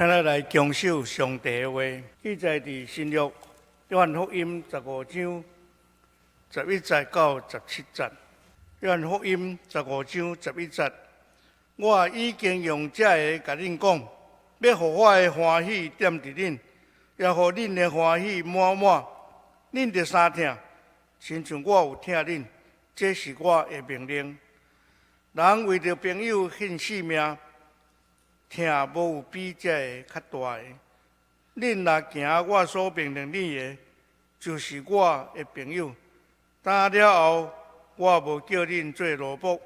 請咱來強守上帝的話，記載佇新約約翰福音15章11節到17節。約翰福音十五章十一節，我已經用這个共恁講，欲予我的歡喜踮佇恁，也予恁的歡喜滿滿。恁著相疼，親像我有疼恁，這是我的命令。人為著朋友獻性命，疼無有比這个較大的。恁若行我所命令恁的，就是我的朋友。今了後，我無叫恁做奴僕，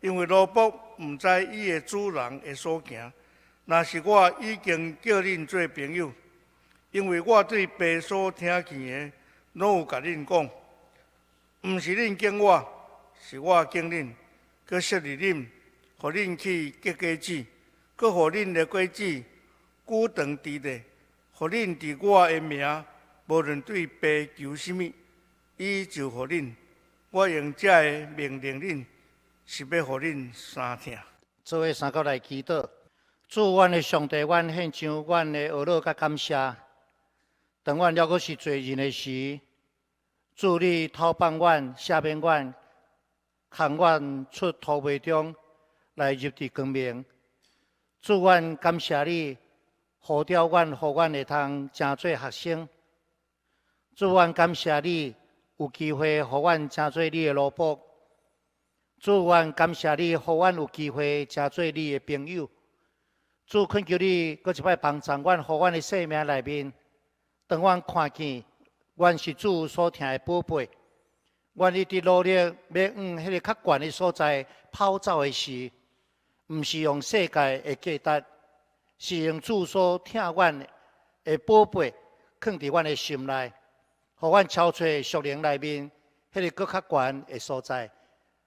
因為奴僕毋知伊的主人的所行。若是我已經叫恁做朋友，因為我對父所聽見的，攏有共恁講。毋是恁揀我，是我揀恁，閣設立恁，予恁去結果子，閣予恁的果子久長佇咧，予恁佇我的名，無論對父求啥物，伊就予恁。我用這个命令恁，是欲予恁相疼。做伙三個來祈禱，主阮的上帝，阮獻上阮的呵咾佮感謝。當阮猶閣是罪人的時，主你透放阮、赦免阮，牽阮出塗迷中來入佇光明。主，阮感謝你，呼召阮，予阮會通成做學生。主，阮感謝你，有機會予阮成做你的奴僕。主，阮感謝你，予阮有機會成做你的朋友。主，懇求你，閣一擺幫助阮，予阮的生命內面，當阮看見阮是主所疼的寶貝，阮一直努力欲往彼个較懸的所在跑走的時，毋是用世界的價值，是用主所疼阮的寶貝，囥佇阮的心內，予阮超出屬靈內面彼个閣較懸的所在。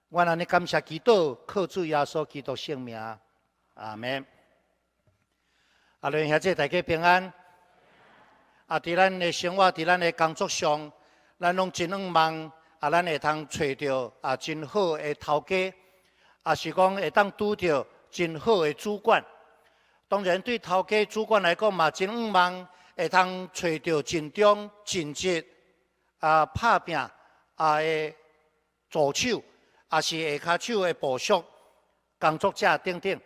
阮按呢感謝祈禱，靠主耶穌基督聖名，阿門。阿倫兄弟大家平安。啊，佇咱的生活，佇咱的工作上，咱攏真向望啊，咱會通揣著啊真好的頭家，抑是講會當拄著真好的主管。當然，對頭家主管來講嘛，真向望會通揣著盡忠盡職啊拍拚啊的助手，抑是下跤手的部屬、工作者等等。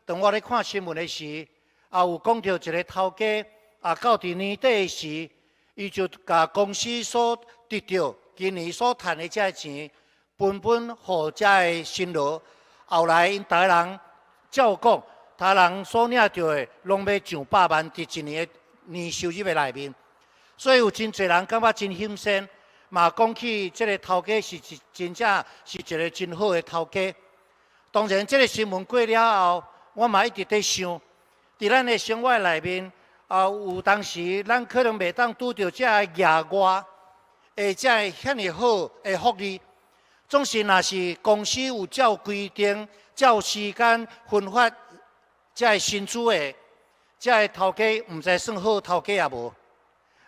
當我咧看新聞的時，也有講著一个頭家。啊，到佇年底的時，伊就共公司所得著今年所趁的這个錢，分分予這个辛勞。後來𪜶逐个人照講，逐人所領著的攏欲上百萬，佇一年的年收入的內面。所以有真濟人感覺真欣羨，嘛講起這个頭家是一真正是一个真好的頭家。當然，這个新聞過了後，我嘛一直佇想，佇咱的生活內面。啊，有當時咱可能袂當拄著這个額外的這个遐爾好的福利，總是若是公司有照規定、照時間分發這个薪資的，這个頭家毋知算好頭家抑無？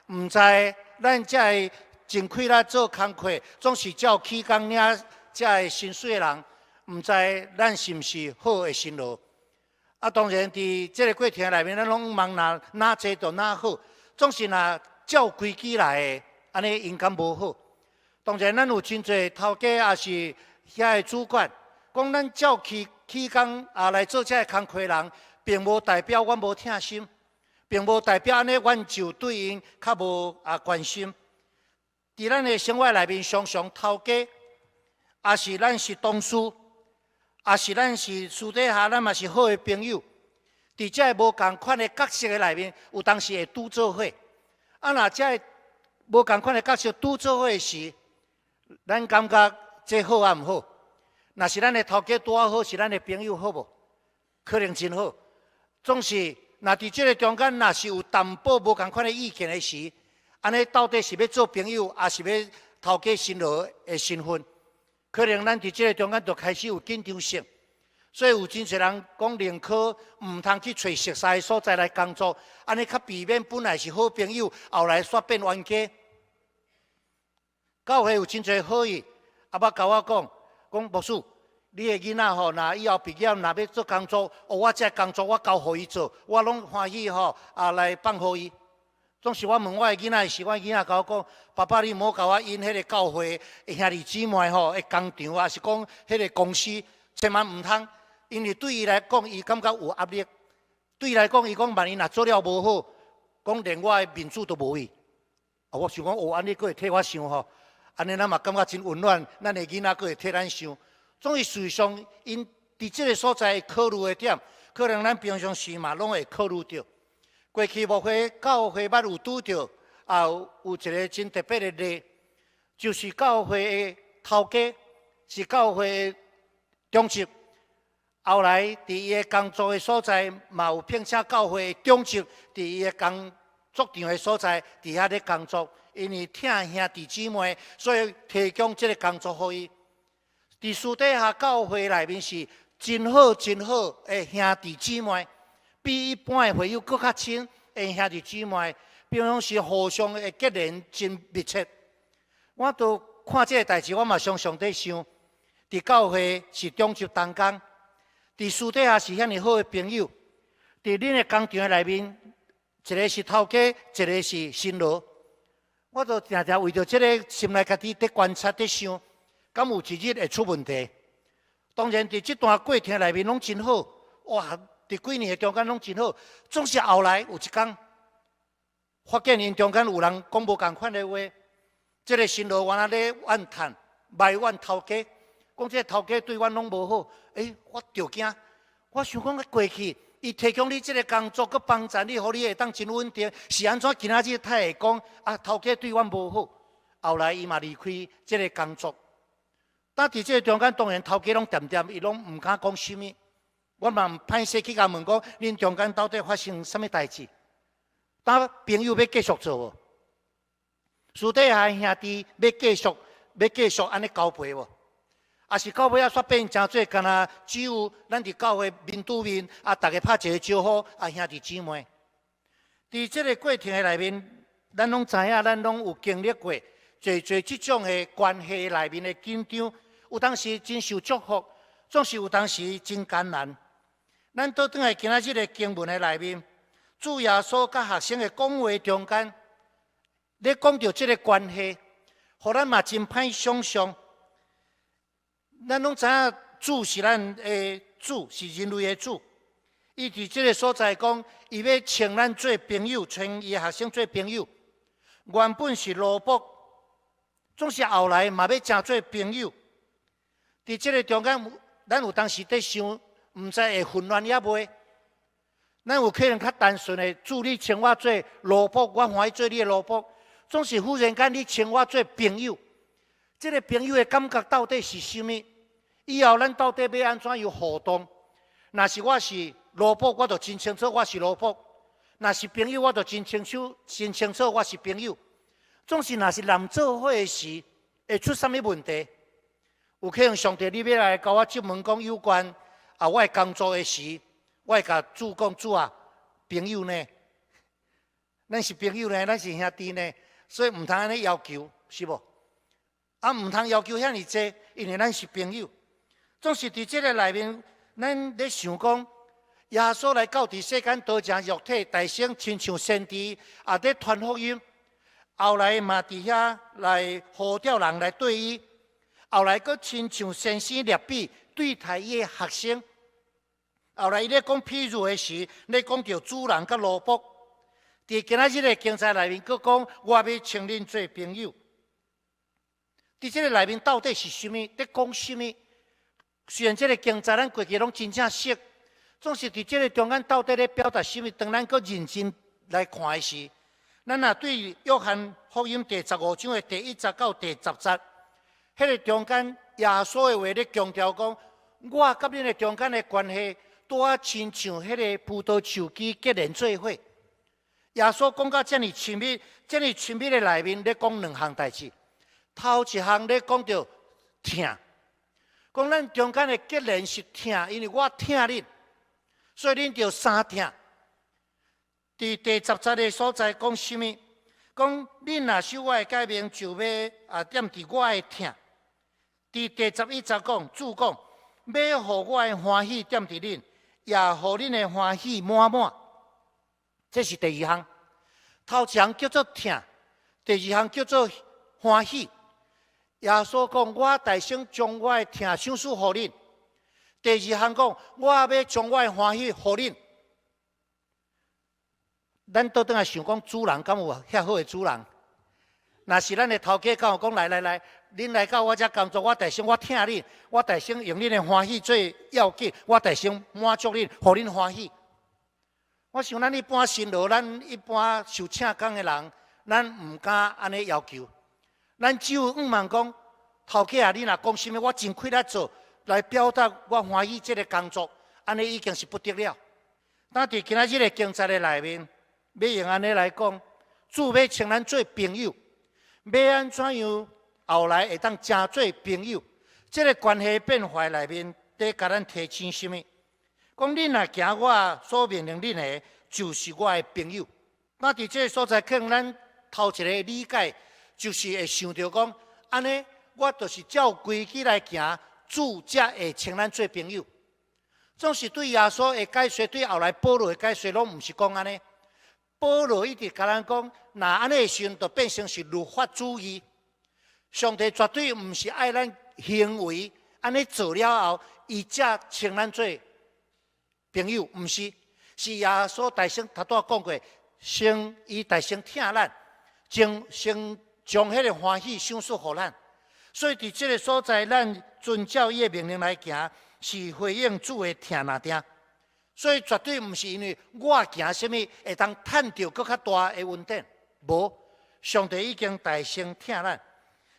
毋知咱這个真氣力做工課，總是照起工領這个薪水的人，毋知咱是毋是好的新郎？啊，當然，佇這个過程內面，咱攏望若哪濟就哪好，總是若照規矩來的，按呢應該無好。當然，咱有真濟頭家，抑是遐个主管，講咱照起起工啊來做這个工課人，並無代表阮無疼心，並無代表按呢阮就對𪜶較無啊關心。佇咱的生活內面，常常頭家，抑是咱是同事，抑是咱是私底下，咱嘛是好的朋友。佇這个無仝款的角色的內面，有當時會拄做伙。啊，若這个無仝款的角色拄做伙時，咱感覺這好抑毋好？若是咱的頭家拄仔好，是咱的朋友好無？可能真好。總是若佇這个中間，若是有淡薄無仝款的意見的時，按呢到底是欲做朋友，抑是欲頭家新郎的身份？可能咱佇這个中間就開始有緊張性，所以有真濟人講寧可毋通去揣熟似的所在來工作，按呢較避免本來是好朋友，後來煞變冤家。教會有真濟好意，也捌共我講，講牧師，你的囡仔吼，若以後畢業，若欲做工作，哦，我這工作我交予伊做，我攏歡喜吼，啊來放予伊。總是我問我的囡仔時，我囡仔共我講：爸爸，你莫共我引彼個教會兄弟姊妹吼的工廠，抑是講彼個公司，千萬毋通，因為對伊來講，伊感覺有壓力。對伊來講，伊講萬一若做了無好，講連我的面子都無去。啊，我想講，哦，按呢閣會替我想吼，按呢咱嘛感覺真溫暖，咱的囡仔閣會替咱想。總是事實上，𪜶佇這个所在考慮的點，可能咱平常時嘛攏會考慮著。過去牧會教會捌有拄著，啊有一个真特別的例，就是教會的頭家是教會的長執，後來佇伊的工作的所在，嘛有聘請教會的長執佇伊的工作場的所在，佇遐咧工作，因為疼兄弟姊妹，所以提供這个工作予伊。佇私底下教會內面是真好真好的兄弟姊妹，比一般的會友閣較親的兄弟姊妹，平常時互相的結連真密切。我都看這个代誌，我嘛常常佇想，佇教會是長執同工，佇私底下是遐爾好的朋友。佇恁的工場內面，一个是頭家，一个是新郎。我都定定為著這个心內家己佇觀察、佇想，敢有一日會出問題？當然，佇這段過程內面攏真好，哇！佇幾年的中間攏真好，總是後來有一工，發現𪜶中間有人講無仝款的話，這个新郎原來咧怨嘆、埋怨頭家，講這个頭家對阮攏無好。欸，我著驚，我想講過去，伊提供你這个工作，閣幫助你，予你會當真穩定，是按怎今仔日才會講啊？頭家對阮無好，後來伊嘛離開這个工作。但佇這个中間，當然頭家攏恬恬，伊攏毋敢講啥物。我嘛歹勢去共問講，恁中間到底發生啥物代誌？當朋友欲繼續做無？私底下兄弟欲繼續按呢交陪無？抑是到尾仔煞變成做敢若只有咱佇教會面對面啊，逐家拍一个招呼啊，兄弟姊妹。佇這个過程的內面，咱攏知影，咱攏有經歷過濟濟這種的關係內面的緊張，有當時真受祝福，總是有當時真艱難。咱倒轉來今仔日的經文的內面，主耶穌佮學生的講話中間，咧講著這个關係，予咱嘛真歹想象。咱攏知影主是咱的主，是人類的主。伊佇這个所在講，伊欲稱咱做朋友，稱伊的學生做朋友。原本是奴僕，總是後來嘛欲成做朋友。佇這个中間，咱有當時佇想，毋知會混亂抑袂？咱有可能較單純的，主你稱我做奴僕，我歡喜做你的奴僕。總是忽然間你稱我做朋友，這个朋友的感覺到底是啥物？以後咱到底欲按怎樣互動？若是我是奴僕，我就真清楚我是奴僕；若是朋友，我就真清楚、真清楚我是朋友。總是若是濫做伙的時，會出啥物問題？有可能上帝你欲來共我質問講有關啊，我的工作的時，我會共主講主啊，朋友呢？咱是朋友呢，咱是兄弟呢，所以毋通按呢要求，是無？啊，毋通要求遐爾濟，因為咱是朋友。總是佇這个內面，咱咧想講，耶穌來到佇世間，道成肉體，誕生親像先知，也佇傳福音。後來嘛佇遐來呼召人來對伊，後來閣親像先生辣彼對待伊的學生。後來伊咧講譬喻的時，咧講著主人佮奴僕。佇今仔日的經節內面，閣講我欲稱恁做朋友。佇這个內面到底是啥物？佇講啥物？雖然這个經節咱過去攏真正熟，總是佇這个中間到底咧表達啥物？當咱閣認真來看的時，咱若對約翰福音第十五章的第一節到第十節，彼个中間耶穌的話咧強調講，我佮恁的中間的關係，拄仔親像彼个葡萄樹枝結連做伙。耶穌講甲遮爾親密，遮爾親密的內面咧講兩項代誌。頭一項咧講著疼，講咱中間的結連是疼，因為我疼恁，所以恁著相疼。佇第十節的所在講啥物？講恁若守我的誡命，就欲啊踮佇我的疼。佇第11節講，主講欲欲予我的歡喜踮佇恁，也予恁的歡喜滿滿。這是第二項。頭一項叫做疼，第二項叫做歡喜。耶穌講：我代先將我的疼賞賜予恁。第二項講，我欲將我的歡喜予恁。咱倒轉來想講，主人敢有遐好的主人？若是咱的頭家，敢有講來來來，恁來到我遮工作，我代先我疼恁，我代先用恁的歡喜做要緊，我代先滿足恁，予恁歡喜。我想咱一般辛勞，咱一般受請工的人，咱毋敢按呢要求。咱只有向望講，頭家啊，你若講啥物，我盡氣力做，來表達我歡喜這个工作，按呢已經是不得了。但佇今仔日的經節的內面，欲用按呢來講，主欲稱咱做朋友，欲按怎樣後來會當成做朋友？這个關係變化內面，佇共咱提醒啥物？講恁若行我所命令恁的，就是我的朋友。那佇這个所在，可能咱頭一個理解，就是會想著講，按呢，我就是照規矩來行，主才會稱咱做朋友。總是對耶穌的解說，對後來保羅的解說，攏毋是講按呢。保羅一直共咱講，若按呢的時陣，就變成是律法主義。上帝絕對毋是愛咱行為按呢做了後，伊才稱咱做朋友，毋是，是耶穌代先頭拄仔講過，先伊代先疼咱，將先將彼个歡喜賞賜予咱。所以佇這个所在，咱遵照伊的命令來行，是回應主的疼爾定。所以絕對毋是因為我行啥物會當趁著閣較大的恩典，無，上帝已經代先疼咱。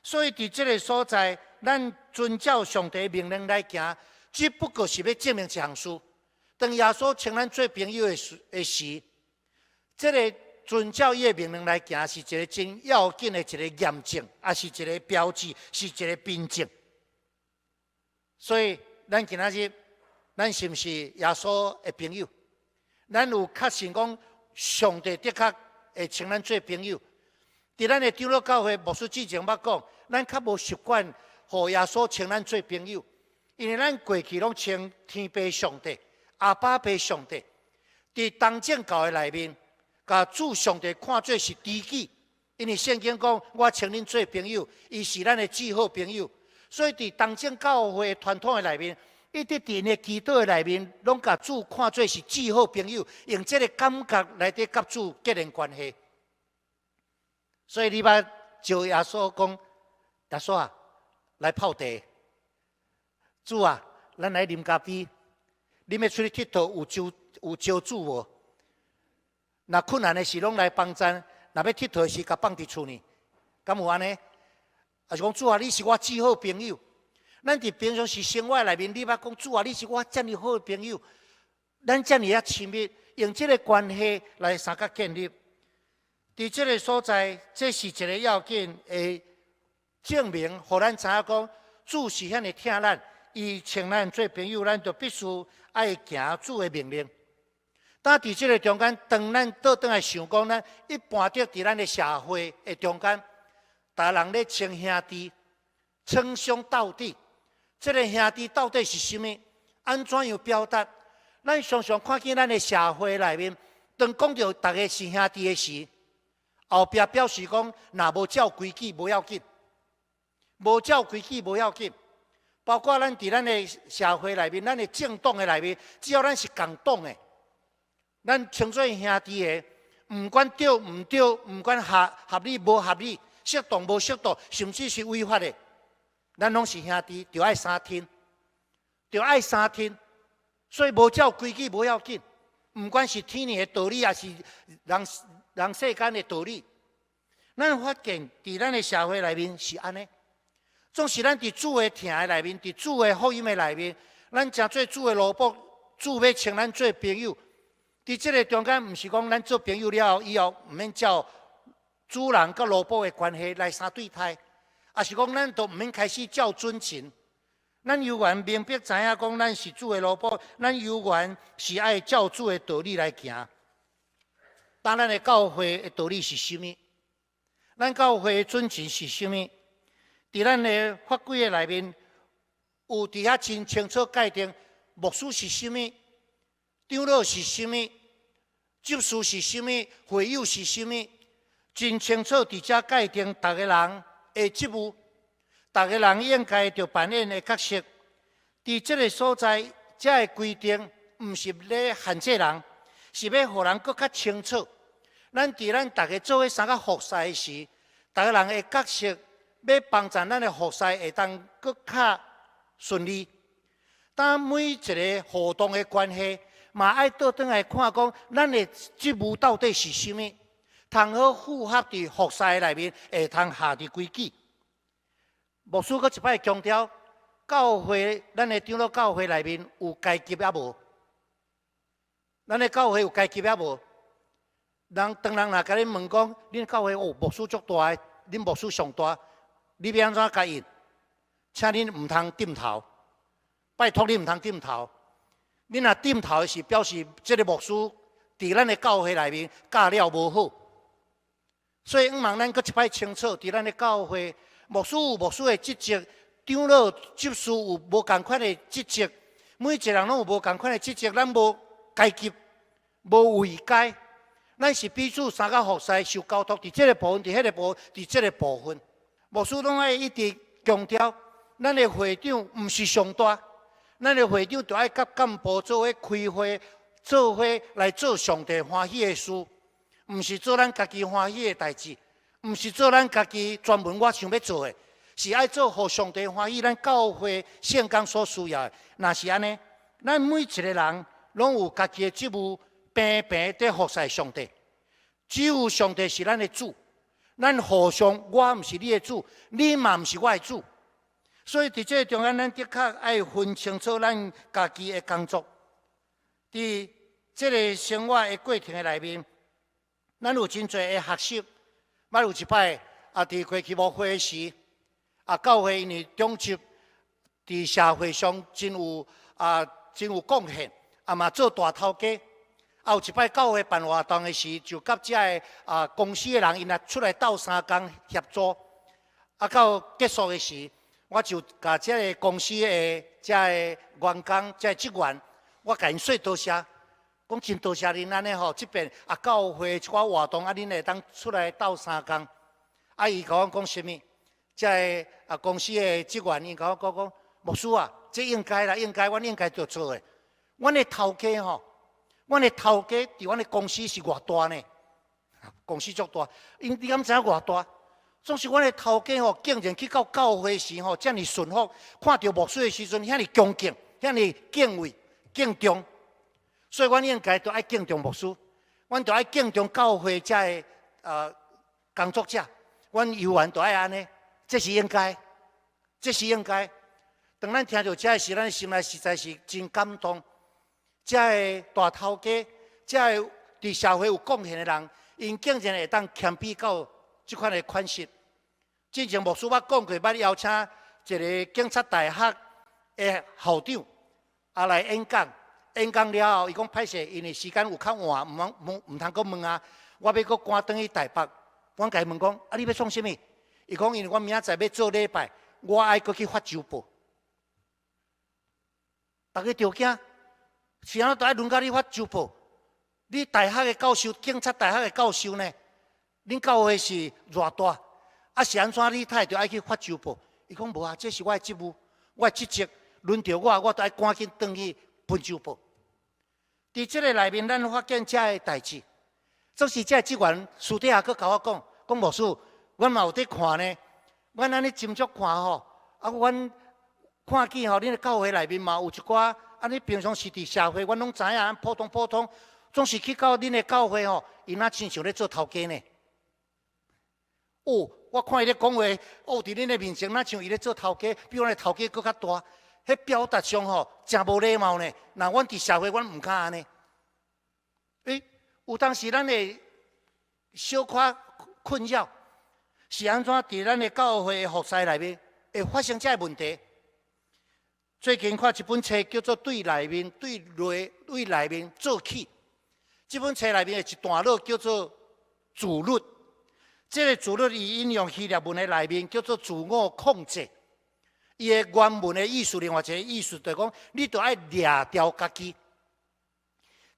所以佇這个所在，咱遵照上帝命令來行，只不過是欲證明一項事。當耶穌稱咱做朋友的時，這个遵照伊的命令來行，是一个真要緊的一个驗證，也是一个標誌，是一個憑證。所以，咱今仔日，咱是毋是耶穌的朋友？咱有確信講，上帝的確會稱咱做朋友。佇咱的長老教會牧師之前捌講，咱較無習慣予耶穌稱咱做朋友，因為咱過去攏稱天父上帝、阿爸父上帝。佇東正教的內面，共主上帝看做是知己，因為聖經講我稱恁做朋友，伊是咱的至好朋友。所以佇東正教會傳統的內面，一直佇𪜶的祈禱的內面，攏共主看做是至好朋友，用這个感覺來佇佮主建立關係。所以你捌招耶穌講，耶穌啊，來泡茶。主啊，咱來啉咖啡。恁欲出去𨑨迌有招有招主無？若困難的時攏來幫贊，若欲𨑨迌的時，共放佇厝呢？敢有按呢？抑是講主啊，你是我至好朋友。咱佇平常時生活內面，你捌講主啊，你是我遮爾好的朋友。咱遮爾仔親密，用這个關係來相佮建立。佇這个所在，這是一个要緊的證明，予咱知影講，主是遐爾疼咱，伊稱咱做朋友，咱就必須愛行主的命令。但佇這个中間，當咱倒轉來想講，咱一般著佇咱的社會的中間，逐人咧稱兄弟，稱兄道弟。這个兄弟到底是啥物？按怎樣表達？咱常常看見咱的社會內面，當講著逐个是兄弟的時，後壁表示講，若無照規矩無要緊，無照規矩無要緊。包括咱佇咱的社會內面，咱的政黨的內面，只要咱是仝黨的，咱稱做兄弟的，毋管對毋對，毋管合合理無合理，適當無適當，甚至是違法的，咱攏是兄弟，就愛相挺，就愛相挺。所以無照規矩無要緊，毋管是天理的道理，抑是人人世間的道理，咱發現佇咱的社會內面是按呢。總是咱佇主的疼的內面，佇主的福音的內面，咱成做主的奴僕，主欲稱咱做朋友。佇這个中間，毋是講咱做朋友了後，以後毋免照主人佮奴僕的關係來相對待，抑是講咱都毋免開始照準繩。咱猶原明白知影講，咱是主的奴僕，咱猶原是愛照主的道理來行。當咱的教會的道理是啥物？咱教會的準繩是啥物？佇咱的法規的內面，有佇遐真清楚界定牧師是啥物，長老是啥物，執事是啥物，會友是啥物，真清楚佇遮界定逐個人的職務，逐個人應該著扮演的角色。佇這个所在，遮个規定毋是咧限制人，是欲予人閣較清楚。咱佇咱逐个做伙相佮服侍的時，逐个人的角色，欲幫助咱的服侍會當閣較順利。當每一个互動的關係，嘛愛倒轉來看講，咱的職務到底是啥物，通好符合佇服侍內面，會通合佇規矩。牧師閣一擺強調，教會咱的長老教會內面有階級抑無？咱的教會有階級抑無？人當人若共恁問講，恁教會哦牧師足大个，恁牧師上大，你欲按怎共應？請恁毋通點頭，拜託恁毋通點頭。恁若點頭的是表示這个牧師佇咱的教會內面教了無好。所以，向望咱閣一擺清楚，佇咱的教會，牧師有牧師的職責，長老執事有無仝款的職責，每一個人攏有無仝款的職責，咱無階級，無位階。咱是彼此相佮服侍，受交託佇這个部分，佇彼个部分，佇這个部分。牧師攏愛一直強調，咱的會長毋是上大，咱的會長著愛佮幹部做伙開會，做伙來做上帝歡喜的事，毋是做咱家己歡喜的代誌，毋是做咱家己專門我想欲做的，是愛做予上帝歡喜，咱教會聖工所需要的。若是按呢，咱每一个人攏有家己的職務，平平佇服侍上帝。只有上帝是咱的主，咱互相，我毋是你的主，你嘛毋是我的主。所以佇這个中間，咱的確愛分清楚咱家己的工作。佇這个生活的過程的內面，咱有真濟的學習。捌有一擺啊，佇過去牧會時，啊，教會因為長執佇社會上真有貢獻，啊嘛做大頭家。啊，有一擺教會辦活動的時，就佮遮个公司的人，𪜶來出來鬥相共協助。啊，到結束的時，我就共這个公司的遮个員工、遮个職員，我共𪜶說多謝，講真多謝恁按呢吼，這擺啊教會一寡活動啊，恁會當出來鬥相共。啊，伊共我講啥物？遮个公司的職員，𪜶共我講講，牧師啊，這應該啦，應該，阮應該著做的。阮的頭家吼，阮的頭家佇阮的公司是偌大呢？公司足大，𪜶你敢知影偌大？總是阮的頭家吼，竟然去到教會時吼，遮爾順服，看著牧師的時陣，遐爾恭敬，遐爾敬畏、敬重。所以，阮應該著愛敬重牧師，阮著愛敬重教會遮个工作者。阮猶原著愛按呢，這是應該，這是應該。當咱聽著這个時，咱心內實在是真感動。遮个大頭家，遮个佇社會有貢獻的人，𪜶竟然會當謙卑到這款的款式。之前牧師捌講過，捌邀請一个警察大學的校長啊來演講。演講了後，伊講歹勢，因為時間有較晚，毋通閣問啊。我欲閣趕轉去台北，阮共伊問講，啊，你欲創啥物？伊講因為我明仔載欲做禮拜，我愛閣去發週報。逐家著驚，是按怎著愛輪到你發週報？你大學的教授，警察大學的教授呢？恁教會是偌大？啊是按怎你會著愛去發週報？伊講無啊，這是我的職務，我的職責，輪著我，我著愛趕緊轉去分週報。佇這个內面，咱發現遮个代誌，總是這个職員私底下閣共我講，講牧師，阮嘛有佇看呢，阮按呢斟酌看吼，啊，阮看見吼，恁的教會內面嘛有一寡，啊，你平常時佇社會，阮攏知影，普通普通，總是去到恁的教會吼，伊若親像咧做頭家呢。哦，我看伊咧講話，哦，佇恁的面前，若像伊咧做頭家，比阮的頭家閣較大。彼表達上吼，誠無禮貌呢。若阮佇社會，阮毋敢按呢。欸，有當時咱會小可困擾，是按怎佇咱的教會的服侍內面會發生這个問題？最近看一本冊叫做《對內面對內對內面做起》，這本冊內面的一段落叫做自律。這个自律伊引用希臘文的內面叫做自我控制。伊的原文的意思，另外一个意思就是講，你著愛掠牢家己。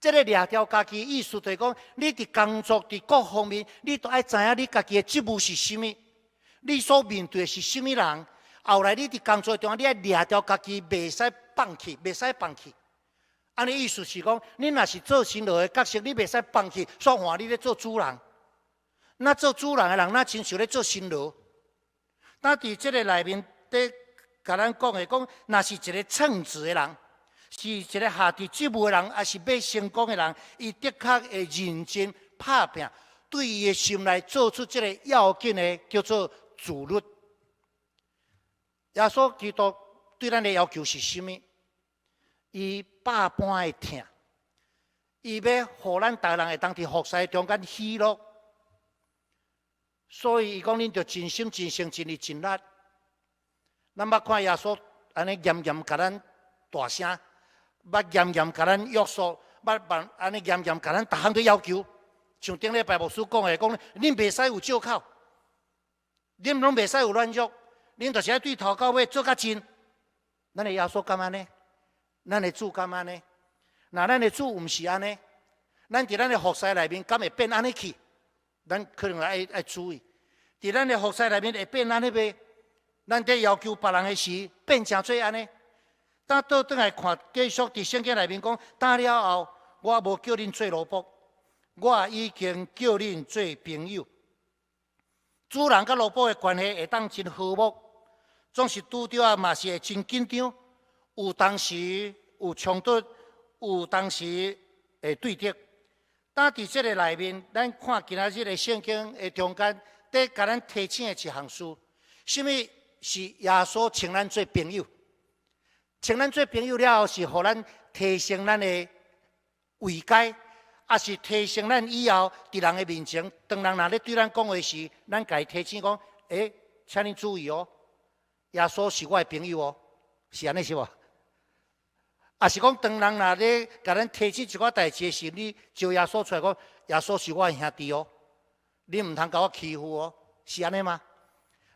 這个掠牢家己意思就是講，你佇工作佇各方面，你著愛知影你家己的職務是啥物，你所面對的是啥物人。後來你佇工作中，你愛掠牢家己，袂使放棄，袂使放棄。按呢意思是講，你若是做新郎的角色，你袂使放棄，煞換你咧做主人。那做主人的人，若親像咧做新郎。那佇這个內面，佇共咱講的講，若是一个稱職的人，是一個下佇職務的人，抑是欲成功的人，伊的確會認真拍拚，對伊的心內做出這个要緊的，叫做自律。耶穌基督對咱的要求是啥物？伊百般的疼，伊欲予咱逐人會當佇服侍中間喜樂，所以伊講恁著盡心、盡性、盡意、盡力。咱捌看耶穌按呢嚴嚴共咱大聲，捌嚴嚴共咱約束，捌捌按呢嚴嚴共咱逐項都要求。像頂禮拜牧師講的，講恁袂使有藉口，恁攏袂使有軟弱，恁就是愛對頭到尾做較盡。咱的耶穌敢按呢？咱的主敢按呢？若咱的主毋是按呢，咱佇咱的服侍內面敢會變按呢去？咱可能愛注意，佇咱的服侍內面會變按呢袂？咱佇要求別人的時，變成做按呢？當倒轉來看，繼續佇聖經內面講，打了後，我無叫恁做奴僕，我已經叫恁做朋友。主人佮奴僕的關係會當真和睦，總是拄著啊嘛是會真緊張，有當時有衝突，有當時會對立。但佇這个內面，咱看今仔日的聖經的中間，佇共咱提醒的一項事，啥物是耶穌稱咱做朋友？稱咱做朋友了後，是予咱提升咱的位階，抑是提升咱以後佇人的面前，當人若咧對咱講話時，咱共伊提醒講：欸，請恁注意哦，耶穌是我的朋友哦，是按呢是無？抑是講，當人若咧共咱提醒一寡代誌的時，你招耶穌出來講，耶穌是我的兄弟哦，你毋通共我欺負哦，是按呢嗎？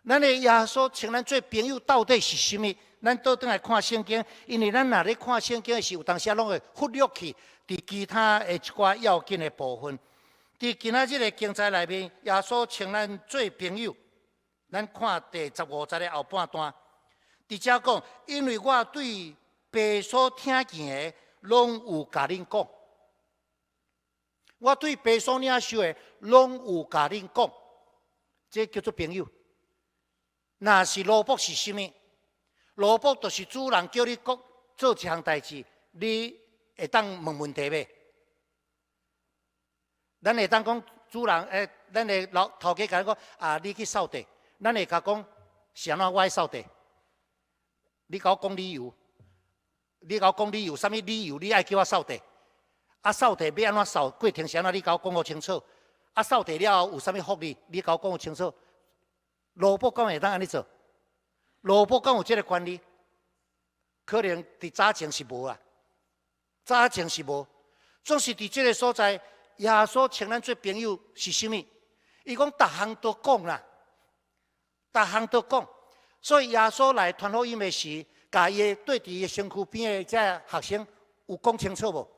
咱的耶穌稱咱做朋友，到底是啥物？咱倒轉來看聖經，因為咱若咧看聖經的時，有當時攏會忽略去佇其他的一寡要緊的部分。佇今仔日的經節內面，耶穌稱咱做朋友。咱看第15節的後半段，佇遮講，因為我對父所聽見的，攏有共恁講。我對父所領受的，攏有共恁講。這叫做朋友。若是奴僕是啥物？奴僕就是主人叫你講做一項代誌，你會當問問題袂？咱會當講主人，欸，咱的老頭家共咱講啊，你去掃地，咱會共講是按怎我愛掃地？你共我講理由，你共我講理由，啥物理由？你愛叫我掃地？啊，掃地欲按怎掃？過程是按怎？你共我講予清楚。啊，掃地了後有啥物福利？你共我講予清楚。奴僕敢會當按呢做？奴僕敢有這个權利？可能佇早前是無啊，早前是無。總是佇這个所在，耶穌稱咱做朋友是啥物？伊講逐項都講啦，逐項都講。所以耶穌來傳福音的時，共伊的對佇伊身軀邊的這學生有講清楚無？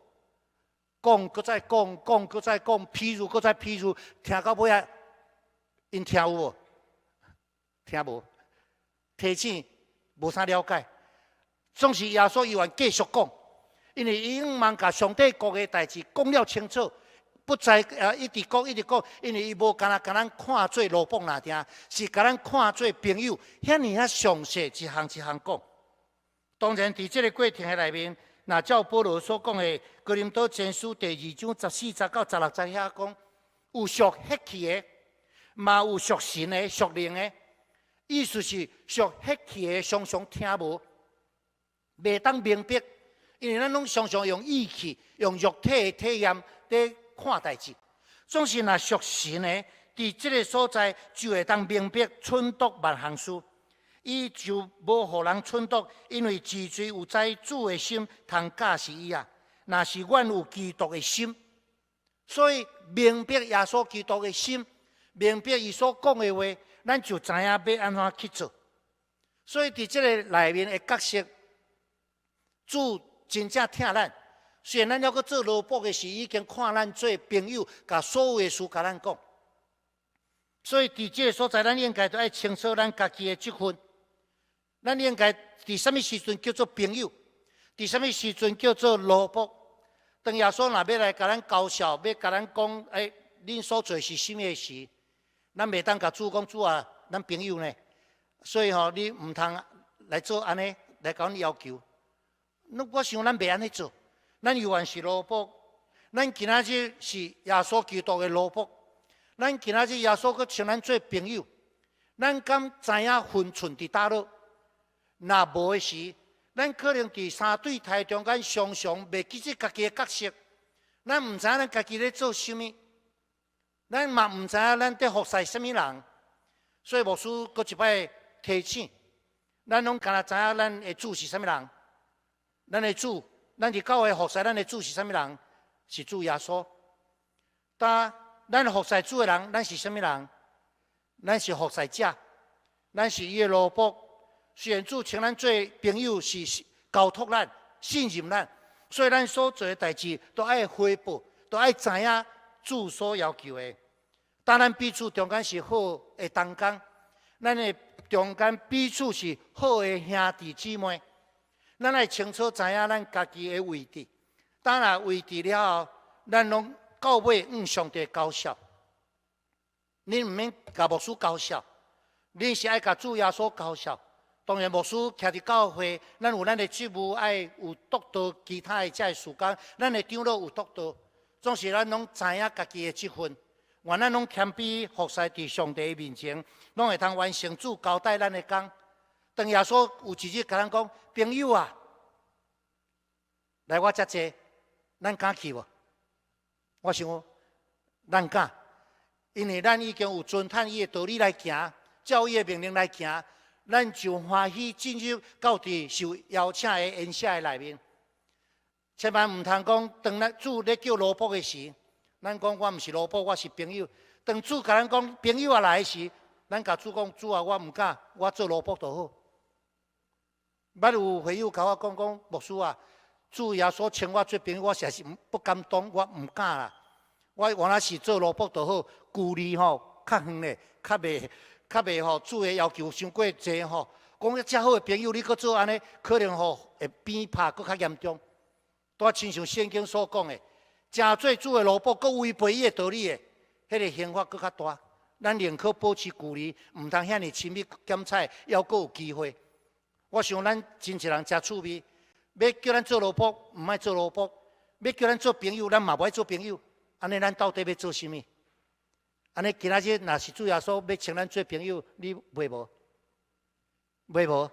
講，閣再講，講，閣再講，譬如，閣再譬如，聽到尾仔，𪜶聽有無？聽無？提醒無啥了解。總是耶穌伊還繼續講，因為伊向望共上帝國的代誌講了清楚，不再一直講一直講，因為伊無干焦共咱看做奴僕爾爾，是共咱看做朋友，遐爾仔詳細一項一項講。當然，佇這个過程的內面，若照保羅所講的《哥林多前書》第2章14節到16節遐講，有屬血氣的，嘛有屬神的、屬靈的。意思是屬血氣的常常聽無，袂當明白，因為咱攏常常用意氣、用肉體的體驗佇看代誌。總是若屬神的，佇這个所在就會當明白忖度萬項事。伊就無予人忖度，因為自罪有知主的心，通教示伊啊。若是阮有基督的心，所以明白耶穌基督的心，明白伊所講的話，咱就知影欲按怎去做。所以佇這个內面的角色，主真正疼咱。雖然咱猶閣做奴僕的時，已經看咱做朋友，共所有的事共咱講。所以佇這个所在，咱應該都愛清楚咱家己的職分。咱應該佇啥物時陣叫做朋友？佇啥物時陣叫做奴僕？當耶穌若欲來共咱交涉，欲共咱講，欸，恁所做是啥物的時，咱袂當共主講，主啊，咱朋友呢？所以吼，你毋通來做按呢，來共阮要求。那我想咱袂按呢做，咱猶原是奴僕，咱今仔日是耶穌基督的奴僕，咱今仔日耶穌閣稱咱做朋友，咱敢知影分寸佇佗落？若無的時，咱可能佇三對台中間常常袂記得家己的角色，咱毋知影咱家己咧做啥物，咱嘛毋知影咱佇服侍啥物人，所以牧師閣一擺提醒，咱攏敢若知影咱的主是啥物人，咱的主，咱佇教會服侍咱的主是啥物人？是主耶穌。但咱服侍主的人，咱是啥物人？咱是服侍者，咱是伊的奴僕。雖然主稱咱做朋友，是交託咱、信任咱，所以咱所做的代誌都愛回報，都愛知影主所要求的。當咱彼此中間是好的同工，咱的中間彼此是好的兄弟姊妹，咱愛清楚知影咱家己的位置。當若位置了後，咱攏到尾向上帝交涉。恁毋免共牧師交涉，恁是愛共主耶穌交涉。當然，牧師徛佇教會，咱有咱的職務，愛有督導其他的這个事工，咱的長老有督導，總是咱攏知影家己的職分。願咱攏謙卑服侍佇上帝面前，攏會通完成主交代咱的工。當耶穌有一日共咱講：朋友啊，來我遮坐，咱敢去無？我想咱敢，因為咱已經有遵趁伊的道理來行，照伊的命令來行，咱就歡喜進入到佇受邀請的宴席的內面。千萬毋通講，當咱主咧叫奴僕的時，咱講我毋是奴僕，我是朋友。當主共咱講朋友啊來的時，咱共主講主啊，我毋敢，我做奴僕就好。捌有會友共我講講，牧師啊，主耶穌稱我做朋友，我實在是不敢當，我毋敢啦。我原來是做奴僕就好，距離吼較遠咧，較袂吼主的要求傷過濟吼。講遮好的朋友，你閣做按呢，可能吼會變拍閣較嚴重。拄親像聖經所講的，誠做主的奴僕，閣違背伊的道理的，彼个刑罰閣較大。咱寧可保持距離，毋通遐爾親密檢採，猶閣有機會。我想咱真濟人誠趣味，欲叫咱做奴僕，毋愛做奴僕；欲叫咱做朋友，咱嘛無愛做朋友。按呢，咱到底欲做啥物？按呢，今仔日若是主耶穌欲稱咱做朋友，你袂無？袂無？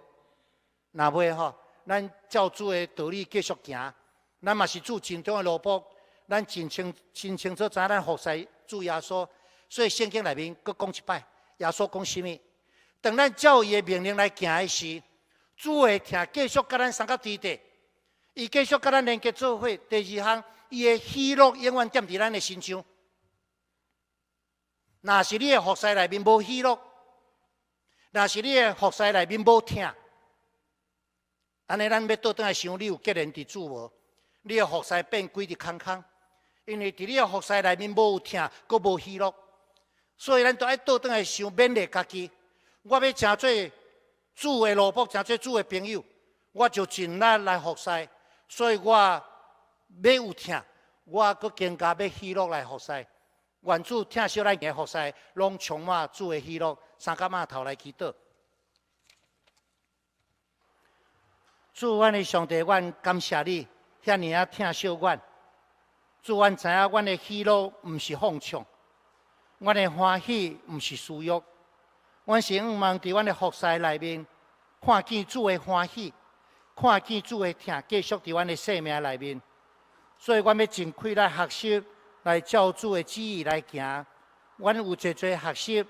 若袂吼，咱照主的道理繼續行。咱嘛是主盡忠的奴僕，咱真清楚知影咱服侍主耶穌。所以聖經內面閣講一擺，耶穌講啥物？當咱照伊的命令來行的時，主的疼繼續佮咱相佮佇佇，伊繼續佮咱連結做伙。第二項，伊的喜樂永遠踮佇咱的身上。若是你的服侍內面無喜樂，若是你的服侍內面無疼，按呢咱欲倒轉來想，你有結連佇主無？你的服侍變規直空空，因為佇你的服侍內面無疼，閣無喜樂，所以咱都愛倒轉來想，勉勵家己。我欲成做主的奴僕，成做主的朋友，我就盡力來服侍。所以我欲有疼，我閣更加欲喜樂來服侍。願主疼惜咱的服侍，攏充滿主的喜樂。三角碼頭來祈禱。主，阮的上帝，阮感謝你。遐爾仔疼惜阮，主，阮知影阮的喜樂毋是放暢，阮的歡喜毋是私欲，阮是向望佇阮的服侍內面，看見主的歡喜，看見主的疼，繼續佇阮的生命內面。所以，阮欲盡氣來學習，來照主的旨意來行。阮有濟濟學習，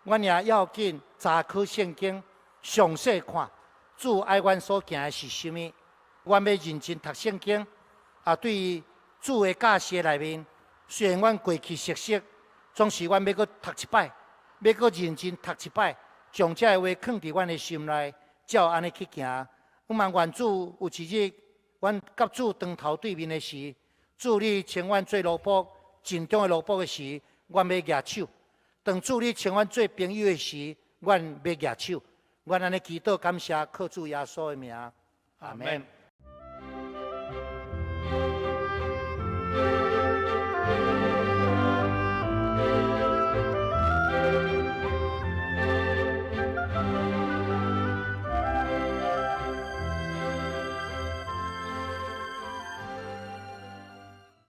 阮也要緊查考聖經，詳細看主愛阮所行的是啥物。阮欲認真讀聖經，啊，對於主的教示內面，雖然阮過去熟悉，總是阮欲閣讀一擺，欲閣認真讀一擺，將這个話囥佇阮的心內，照按呢去行。阮嘛願主有一日，阮佮主當頭對面的時，主你稱阮做奴僕，盡忠的奴僕的時，阮欲舉手；當主你稱阮做朋友的時，阮欲舉手。阮按呢祈禱感謝，靠主耶穌的名，阿門。